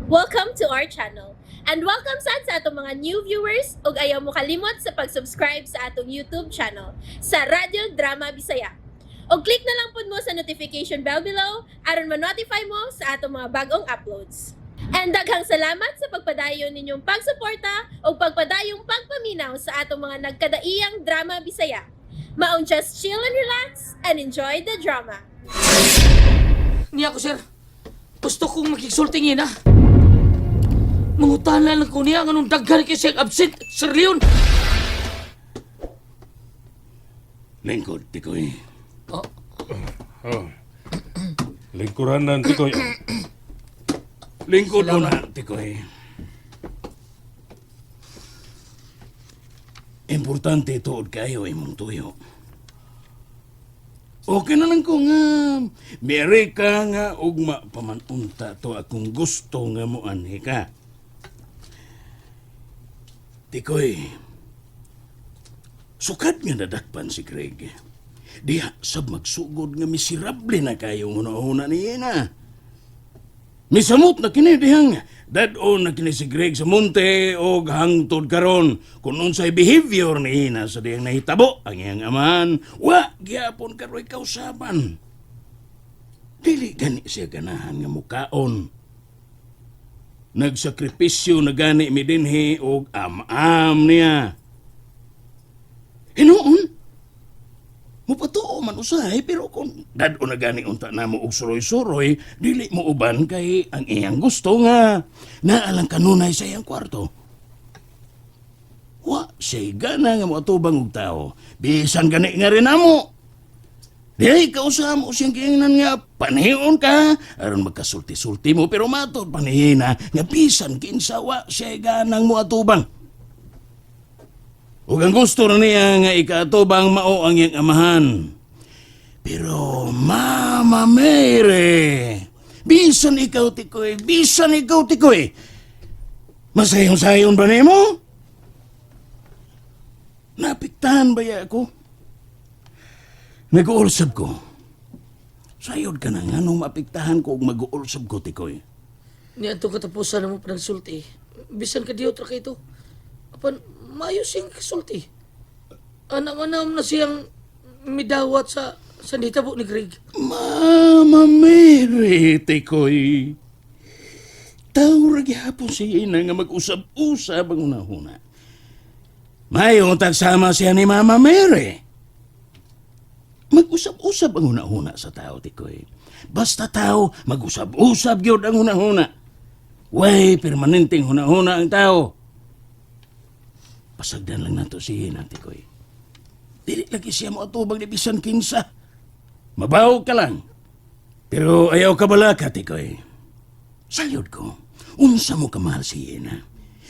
Welcome to our channel. And welcome sad sa atong mga new viewers ug ayaw mo kalimot sa pag-subscribe sa atong YouTube channel sa Radyo Drama Bisaya. Og click na lang pud mo sa notification bell below aron ma-notify mo sa atong mga bagong uploads. And daghang salamat sa pagpadayon ninyong pagsuporta ug pagpadayong pagpaminaw sa atong mga nagkadaiyang drama Bisaya. Maong just chill and relax and enjoy the drama. Niya ko, sir. Gusto kong makigsulting yun, ha? Mangutana lang ko niya nganong daghan kay siyang absent, Sir Leon. Lingkod, tikoy. Oh, Oh. Lingkuranan, tikoy. Lingkod mo na, tikoy. Importante tuod kayo imong tuyo. Okay na lang ko nga. Mere ka nga ugma pamanunta to akong gusto nga moanhi ka. Tikoy, sukad nga nadakpan si Greg. Diha sab magsugod nga miserable na kayo una-una niya na. Misamot na kini dihang dad-on na kini si Greg sa monte og hangtod karon kung unsay behavior ni ina sa dihang nahitabo ang iyang amahan, wa gyapon karoy kausaban. Dili gani siya ganahan nga mukaon. Nagsakripisyo na gani mi dinhi og am-am niya. Hinuon, mupatuo man usahay, pero kung dad-o na gani unta namo og suroy-suroy, dili mo uban kay ang iyang gusto nga naalang kanunay sa iyang kwarto. Wa siya'y gana nga moatubang og tao. Bisan gani nga rin namo. Dili kausa mo siyang giingnan nga panihion ka aron magkasulti-sulti mo, pero matod panihina nga bisan kinsa wa siya'y ganang moatubang. Ug ang gusto na niya nga ikaatubang mao ang iyang amahan. Pero Mama Mary, bisan ikaw, tikoy, bisan ikaw, tikoy. Masayon-sayon ba nimo? Napiktahan ba ya ako? Nag-uulsab ko. Sayod ka na nga nung mapiktahan ko ug mag-uulsab ko, tikoy. Niya itong katapusan na mo panagsulti. Bisan ka diyo, tra ito. Apan, maayo siyang kasulti. Anam-anam na siyang midawat sa nitabo ni Greg. Mama Mary, tikoy. Tao ra gihapon si ina nga mag-usab-usab ang unahuna. May tagsama siya ni Mama Mary. Mag-usab-usab ang unahuna sa tao, tikoy. Basta tao, mag-usab-usab gyud ang hunahuna. Way, permanenteng hunahuna ang tao. Pasagdan lang nato si ina, tikoy. Dili lagi siya mo atubang ni bisan kinsa. Mabaw ka lang. Pero ayaw ka balaka, tikoy. Sayod ko, unsa mo kamahal si Ina.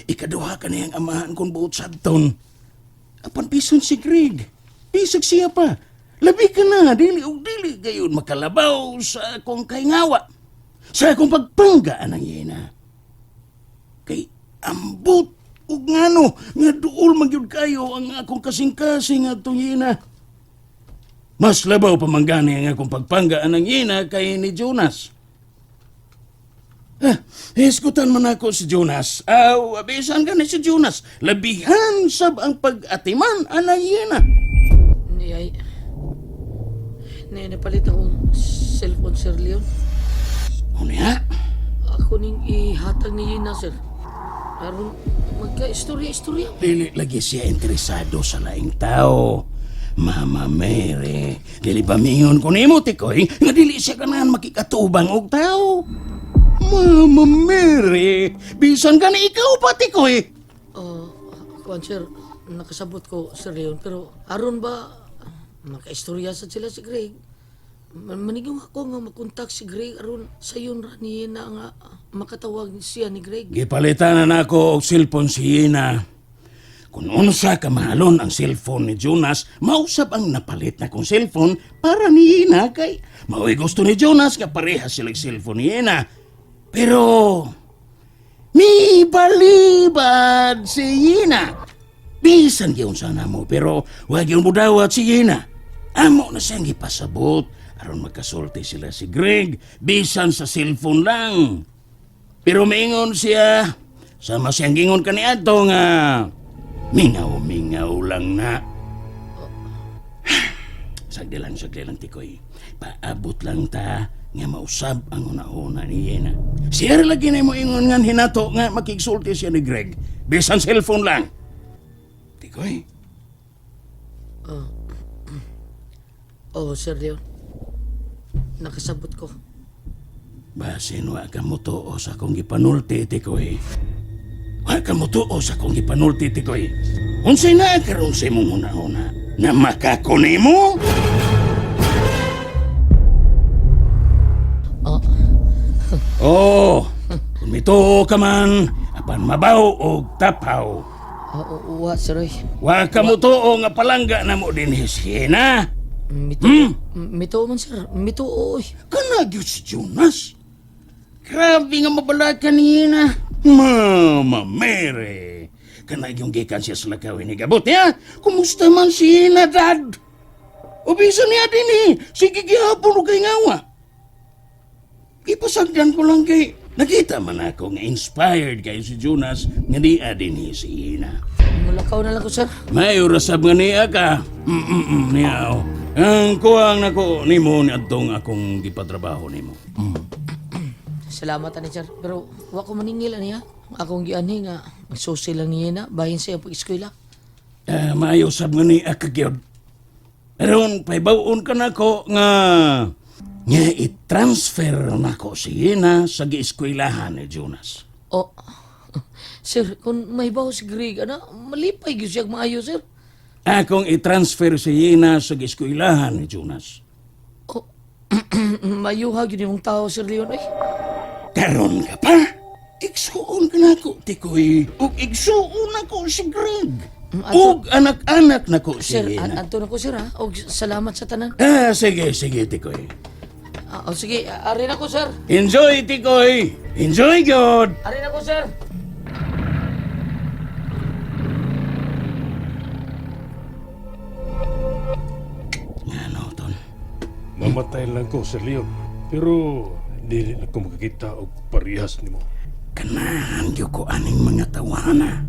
Ikaduha ka niyang amahan kung buot sabton. Apan bison si Greg. Bisag siya pa. Labi ka na, dili og dili gayon makalabaw sa akong kaingawa. Sa akong pagpangga anang Ina. Kay ambot ug ngano nga duol man gyud kayo ang akong kasing-kasing atong Ina. Mas labaw pa man gani ang akong pagpangga anang Ina kay ni Jonas. Ah, hisgutan man ako si Jonas. Aw, abisan gani si Jonas. Labihan sab ang pag-atiman anang Ina. Niya, ay... Niya, napalit akong cellphone, Sir Leon. Unya, Ako ning ihatag ni Yina, sir. Aron magka-istorya-istorya. Dili lagi siya interesado sa laing tao. Mama Mary, dili ba mingon ko nimo, tikoy, nga dili siya ganahan makikatubang og tao? Mama Mary, bisan gani ikaw pa, tikoy. Oh, kuan sir, nakasabot ko, Sir Leon, pero aron ba makaistorya sa sila si Greg? Manigong ako nga makontak si Greg aron sayon ra ni na nga makatawag siya ni Greg. Gipalitan na nako og cellphone si Ina. Kung unsa ka mahalon ang cellphone ni Jonas, mausab ang napalit na kong cellphone para ni Ina kay mao'y gusto ni Jonas nga pareha sila cellphone ni Ina. Pero mibalibad si Ina. Bisan gyud sana mo, pero wa gyud mudawat si Ina. Amo na siyang gipasabot aron magkasulti sila si Greg bisan sa cellphone lang. Pero miingon siya, sama siyang gingon kaniadto nga mingaw-mingaw lang na. Sagdi lang, Tikoy. Paabot lang ta nga mausab ang una-una ni Yena. Siya ra lagi na mo ingon nga hinato nga makigsulti siya ni Greg. Bisan cellphone lang. Tikoy, Oh, Sir Leon. Nakasabot ko. Basin wa ka motuo sa akong gipanulti, Tikoy. Wa ka motuo sa akong gipanulti, Tikoy. Unsay na karon sa imong una-una na makakuni mo? Oh, Oh, kung mituo ka man, apan mabaw og tapaw. oh, wa, sir oy. Wa ka motuo nga palangga na mo dinhi si Hena. Mito, mito man, sir. Mito, oy. Kana gyud si Jonas. Grabe nga mabalaka ni Hena. Mama Mary. Kana yung gikan siya sa lakawin ni Gabot niya. Kumusta man si Hena, Dad? Obisa niya din eh. Sige gihapon og kay ngawa. Ipasagdan ko lang kay nakita man ako nga inspired kay si Jonas nga niya din si Hena. Mulakaw na lang ko, sir. May urasab nga niya ka. Niya oh. Ang kuwang nako nimo ni adtong akong gipatrabaho nimo. Salamat ani, sir. Pero wa ko maningil ani ha. Akong gianhi nga magsusi lang niya na bahin sa iyang pag-eskwela. Ah, maayo sab nga niya ka gyud. Aron pahibaw-on ka nako nga nga i-transfer nako si Yena sa gieskwelahan ni Jonas. Oh, sir, kung may bawo si Greg, ana, malipay gyud siya maayo, sir. Akong i-transfer si Yena sa gieskwelahan ni Jonas. Oh, mayuha gyud imong tao, Sir Leon, oy. Karon ka pa? Igsuon ka nako, Tikoy. Ug igsuon nako si Greg. Ug anak-anak nako si Sir, Yena. anto na ko, sir, ha. Og salamat sa tanan. Ah, sige, sige, Tikoy. Ah, oh, sige, ari na ko, sir. Enjoy, Tikoy. Enjoy, God. Ari na ko, sir. Ano, Ton? Mamatay lang ko, Sir Leon. Pero dili na ko makakita og parehas nimo. Kanahan gyud ko aning mga tawana.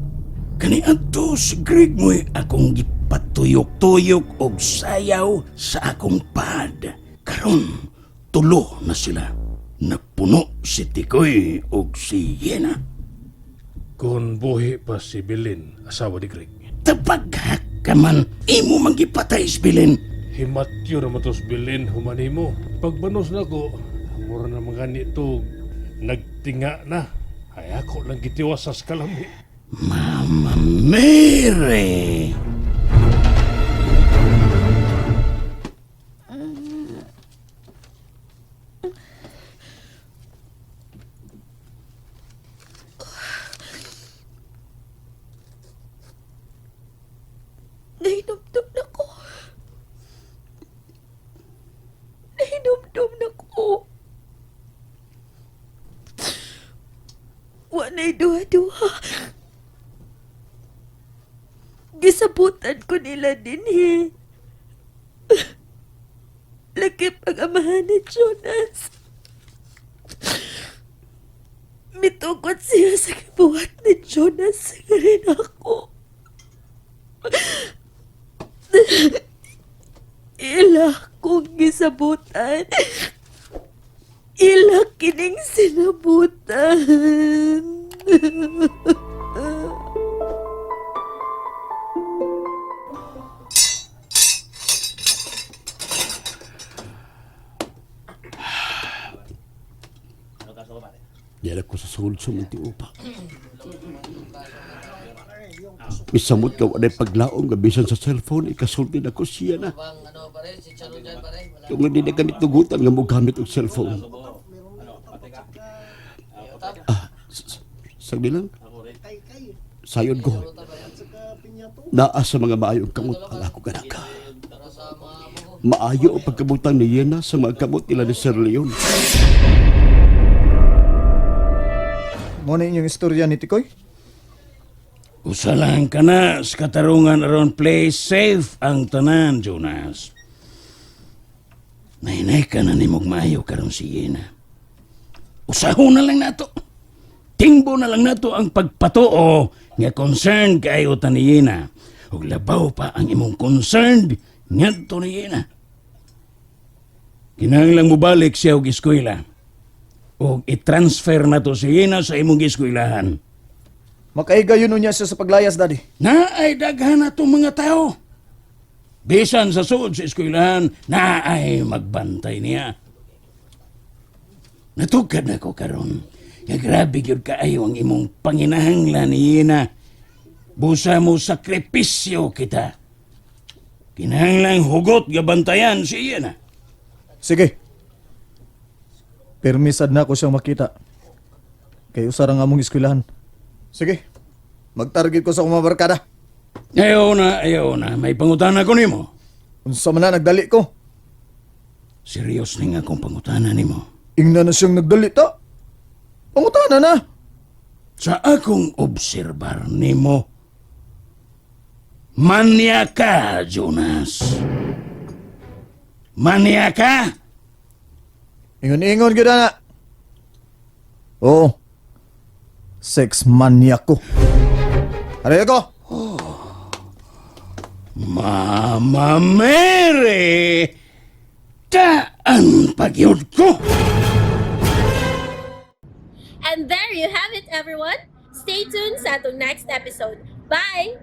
Kani adto si Greg mo'y akong gipatuyok-tuyok og sayaw sa akong pad. Karon tulo na sila. Napuno si Tikoy og si Yena. Kung buhi pa si Belin, asawa ni Greg. Tapaghak ka man, imo man gipatay si Bilin. Himatyo naman to si Belin, humanimo. Pagbanos na ko, mura na mga nito, nagtinga na. Ay ako lang gitiwas sa kalami. Mama Mary! Nahinumdum na ko. Nahinumdum na ko. Wa na'y duha-duha. Gisabutan ko nila dinhi. Lakip ang amahan ni Jonas. Mitugot siya sa gibuhat ni Jonas nga rin ako. Ila kong gisabutan. Ila kining sinabutan. Diyan ako sa sulod sa Muntinlupa. Misamot ka walay paglaom nga bisan sa cellphone ikasulti na ko siya na. Kung hindi na gamit tugutan nga mo gamit og cellphone. Ah, sagdi lang. Sayon ko. Naa sa mga maayong kamot ang ako ganaka. Maayo ang pagkabutan ni Yena sa mga kamot nila ni Sir Leon. Mo na inyong istorya ni Tikoy? Usa lang ka na sa katarungan aron play safe ang tanan, Jonas. Nahinay ka na ni maayo karon si Yena. Usahon na lang nato. Tingbo na lang nato ang pagpatuo nga concerned kaayo ta ni Yena. Ug labaw pa ang imong concerned ngadto ni Yena. Kinahanglan mobalik siya og eskwela. Og i-transfer nato si Yena sa imong eskwelahan. Makaigayon unya siya sa paglayas, Daddy. Naay daghan na itong mga tao. Bisan sa suod sa eskwelahan, naay magbantay niya. Natugkad na ko karon. Nga grabe gyud kaayo ang imong panginahanglan ni Yena. Busa mo sakripisyo kita. Kinahanglang hugot nga bantayan si Yena. Sige. Permisad na ako siyang makita. Kay usa ra nga among eskwelahan. Sige. Magtarget ko sa akong mga barkada. Ayaw na, ayaw na. May pangutana ko nimo. Unsa man na nagdali ko. Serious ni nga akong pangutana nimo. Ingna na siyang nagdali ta. Pangutana na. Sa akong obserbar nimo, manya ka, Jonas. Manya ka? Ingon-ingon gyud ana. Oo. Sex maniac ko. Aray ko. Mama Mary! Taan pagyud ko! And there you have it, everyone. Stay tuned sa atong next episode. Bye!